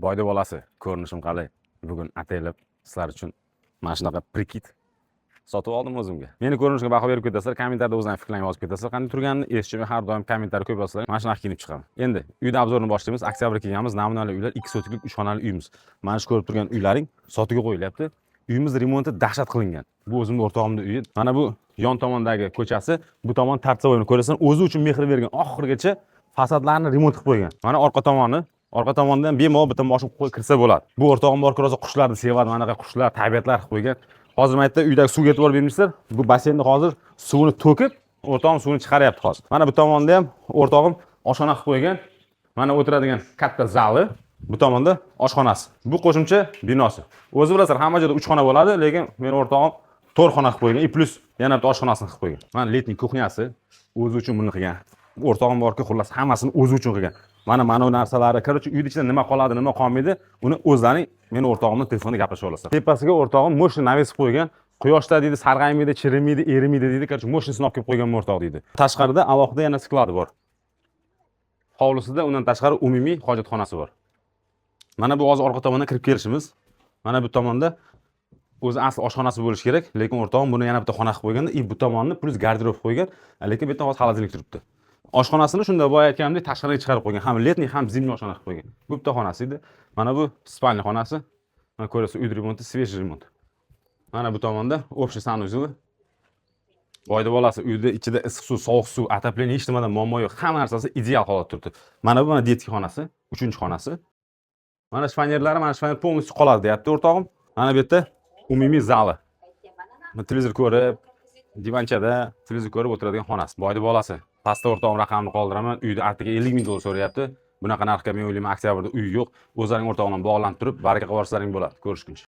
Boyda bolasi, ko'rinishim qalay? Bugun ataylab sizlar uchun mana shunaqa прикид sotib oldim o'zimga. Meni ko'rinishimga baho berib ketasizlar, kommentariyada o'zlaring fikrlaringni yozib ketasizlar. Qanday turganini eshitishim, har doim kommentariy ko'p yozsanglar, mana shunaqa kiyinib chiqaman. Endi uyda обзор ni boshlaymiz. Oktyabr kelganmiz, namunali uylar, 2 sotiklik 3 xonali uyimiz. Mana shu ko'rib turgan uylaring sotuvga qo'yilyapti. Uyimiz remonti dahshat qilingan. Bu o'zimni o'rtog'imni uyi. Mana bu yon tomondagi ko'chasi, bu tomon Торцевой ni ko'rasan, o'zi uchun mehr bergan. Oxirigacha fasadlarni remont qilib qo'ygan. Mana orqa tomoni, orqa tomondan bemalol bitta mashina qo'yib kirsa bo'ladi. Bu o'rtog'im borku, rosa qushlarni sevadi, mana bunaqa qushlar, tabiatlar qilib qo'ygan. Hozir mana yerda uydagi suvga e'tibor bermaysizlar. Bu basseynda hozir suvni to'kib, o'rtog'im suvni chiqaryapti hozir. Mana bu tomonda ham o'rtog'im oshxona qilib qo'ygan. Mana o'tiradigan katta zali, bu tomonda oshxonasi. Bu qo'shimcha binosi. O'zi bilasizlar, hamma joyda 3 xona bo'ladi, lekin meni o'rtog'im 4 xona qilib qo'ygan. И плюс yana bitta oshxonasini qilib qo'ygan. Mana летний кухня si, o'zi uchun buni qilgan. O'rtog'im borku, xullas, hammasini o'zi uchun qilgan. Mana bu narsalari, короче, uyni ichida nima qoladi, nima qolmaydi, uni o'zlaring meni o'rtog'imni telefonda gaplashib olasizlar. Tepasiga o'rtog'im мощный навес qilib qo'ygan. Quyoshda deydi, sarg'aymaydi, chirimaydi, erimaydi deydi. Короче, мощный sini olib kelib qo'ygan o'rtoq deydi. Tashqarida alohida yana склад i bor. Hovlisida undan tashqari umumiy hojatxonasi bor. Mana bu hozir orqa tomondan kirib kelishimiz. Mana bu tomonda o'zi asl oshxonasi bo'lishi kerak, lekin o'rtog'im buni yana bitta xona qilib qo'yganda, и bu tomonni плюс garderob qo'ygan, lekin bu yerda hozir холодильник turibdi. Oshxonasini shunda boya aytganimdek tashqariga chiqarib qo'ygan. Ham летний, ham зимний oshxona qilib qo'ygan. Bu bitta xonasi edi. Mana bu спальня xonasi. Mana ko'rasiz, uy remonti, свежий remont. Mana bu tomonda общий санузел i. Boyda bolasi, uyda ichida issiq suv, sovuq suv, отопление, hech nimadan muammo yo'q. Hamma narsasi ideal holatda turibdi. Mana bu mana детский xonasi, uchinchi xonasi. Mana шифоньер lari, mana шифоньер полностью qoladi deyapti o'rtog'im. Mana bu yerda umumiy zali. Televizor ko'rib, divanchada televizor ko'rib o'tiradigan xonasi. Boyda bolasi. Pastda o'rtog'im raqamini qoldiraman. Uyda atigi 50 ming dollar so'rayapti. Bunaqa narxga men o'ylayman, oktyabrda uy yo'q. O'zlaring o'rtog'im bilan bog'lanib turib, baraka qilib yuborsalaring bo'ladi. Ko'rishguncha.